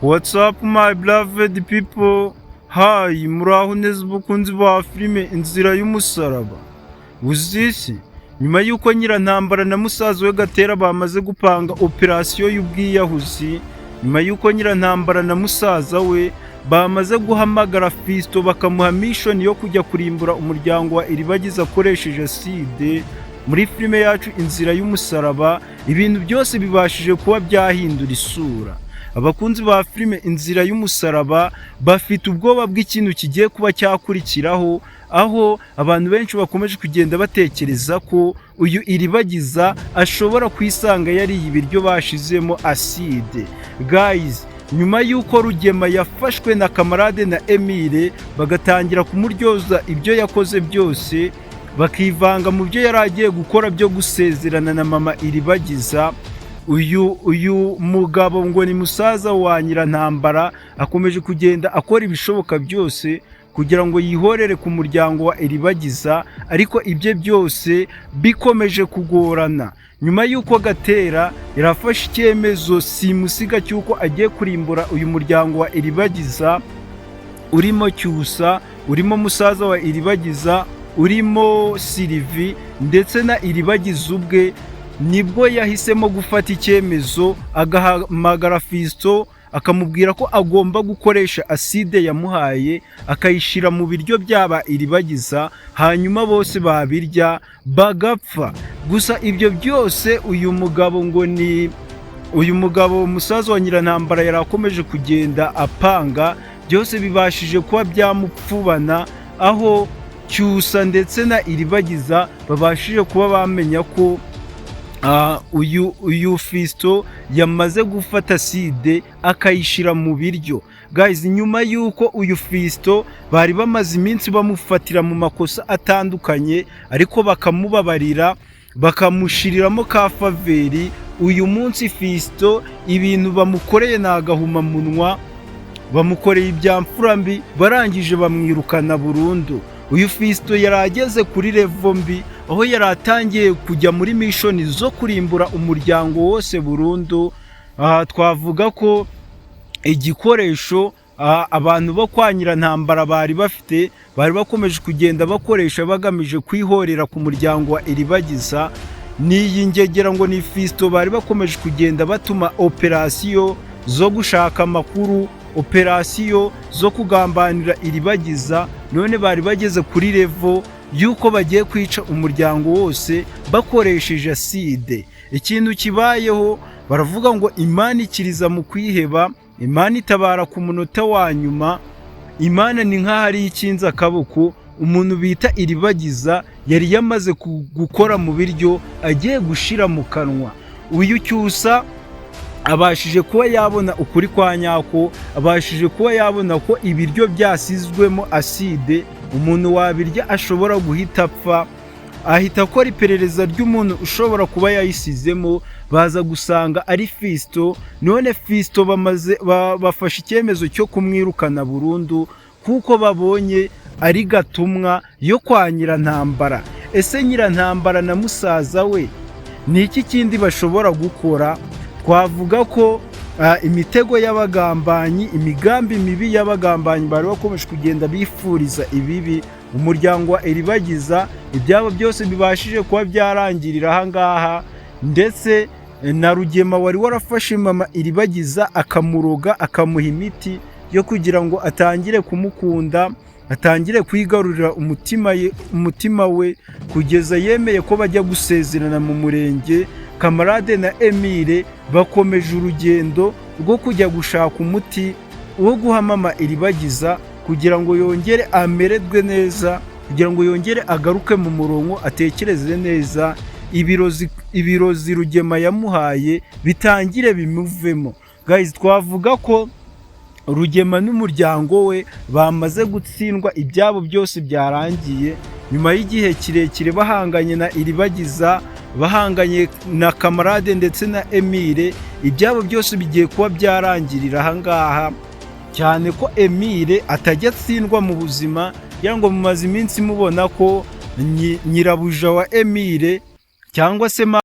What's up, my beloved people? Hi, muraho neza bakunzi ba filime Inzira y'Umusaraba. Uzisi nyuma y'uko Nyirantambara na musaza we Gatera bamaze gupanga operasiyo y'ubwiyahuzi, nyuma y'uko Nyirantambara na musaza we bamaze guhamagara Fiston bakamuha mission yo kujya kurimbura umuryango wa Iribagiza akoresheje acide, muri filime yacu Inzira y'Umusaraba ibintu byose bibashije kuba byahindura isura. Abakunzi ba filime Inzira y'Umusaraba bafite ubwoba bw'ikintu kigiye kuba cyakurikiraho, aho abantu benshi bakomeje kugenda batekereza ko uyu Iribagiza ashobora kwisanga yariye ibiryo bashizemo acide. Guys, nyuma y'uko Rugema yafashwe na Kamarade na Emile bagatangira kumuryoza ibyo yakoze byose, bakivanga mu byo yari agiye gukora byo gusezerana na mama Iribagiza, uyu mugabo ngo ni musaza wa Nyirantambara akomeje kugenda akora ibishoboka byose kugira ngo yihorere ku muryango wa Iribagiza, ariko ibye byose bikomeje kugorana. Nyuma y'uko Gatera yarafashe icyemezo simusiga cy'uko agiye kurimbura uyu muryango wa Iribagiza urimo Cyusa, urimo musaza wa Iribagiza, urimo Sirivi ndetse na Iribagiza ubwe, nibwo yahisemo gufata icyemezo agahamagara Fiston akamubwira ko agomba gukoresha acide yamuhaye akayishyira mu biryo byaba Iribagiza, hanyuma bose babirya bagapfa. Gusa ibyo byose uyu mugabo ngo ni uyu mugabo musaza wa Nyirantambara yari akomeje kugenda apanga, byose bibashije kuba byamupfubana, aho Cyusa ndetse na Iribagiza babashije kuba bamenya ko uyu Fiston yamaze gufata acide akayishyira mu biryo. Guys, nyuma y'uko uyu Fiston bari bamaze iminsi bamufatira mu makosa atandukanye ariko bakamubabarira, bakamushiriramo ka faveur, uyu munsi Fiston ibintu bamukoreye ni agahumamunwa. Bamukoreye ibya mfura mbi, barangije bamwirukana burundu. Uyu Fiston yari ageze kuri level mbi, aho yari atangiye kujya muri mission zo kurimbura umuryango wose burundu. Aha twavuga ko igikoresho abantu bo kwa Nyirantambara bari bafite, bari bakomeje kugenda bakoresha bagamije kwihorera ku muryango wa Iribagiza, ni iyi ngegera ngo ni Fiston. Bari bakomeje kugenda batuma operasiyo zo gushaka amakuru, operasiyo zo kugambanira Iribagiza, none bari bageze kuri level y'uko bagiye kwica umuryango wose bakoresheje acide. Ikintu kibayeho, baravuga ngo Imana ikiriza mu kwiheba, Imana itabara ku munota wa nyuma. Imana ni nk'aho ari ikinze akaboko. Umuntu bita Iribagiza yari yamaze gukora mu biryo agiye gushira mu kanwa. Uyu Cyusa abashije kuba yabona ukuri kwa nyako, abashije kuba yabona ko ibiryo byasizwemo acide, umuntu wabirya ashobora guhita apfa. Ahita akora iperereza ry'umuntu ushobora kuba yayisizemo, baza gusanga ari Fiston. None Fiston bamaze bafashe icyemezo cyo kumwirukana burundu kuko babonye ari gatumwa yo kwa Nyirantambara. Ese Nyirantambara na musaza we ni iki kindi bashobora gukora? Twavuga ko imitego y'abagambanyi, imigambi mibi y'abagambanyi bari bakomeje kugenda bifuriza ibibi umuryango wa Iribagiza, ibyabo byose bibashije kuba byarangirira aha ngaha. Ndetse na Rugema wari warafashe mama Iribagiza akamuroga, akamuha imiti yo kugira ngo atangire kumukunda, atangire kwigarurira umutima we, kugeza yemeye ko bajya gusezerana mu murenge, Kamarade na Emile bakomeje urugendo rwo kujya gushaka umuti wo guha mama Iribagiza kugira ngo yongere amererwe neza, kugira ngo yongere agaruke mu murongo, atekereze neza, ibirozi Rugema yamuhaye bitangire bimuvemo. Guys, twavuga ko Rugema n'umuryango we bamaze gutsindwa, ibyabo byose byarangiye nyuma y'igihe kirekire bahanganye na Iribagiza, bahanganye na Kamarade ndetse na Emile. Ibyabo byose bigiye kuba byarangirira ahangaha, cyane ko Emile atajya atsindwa mu buzima. Kugira ngo mumaze iminsi mubona ko nyirabuja wa Emile cyangwa se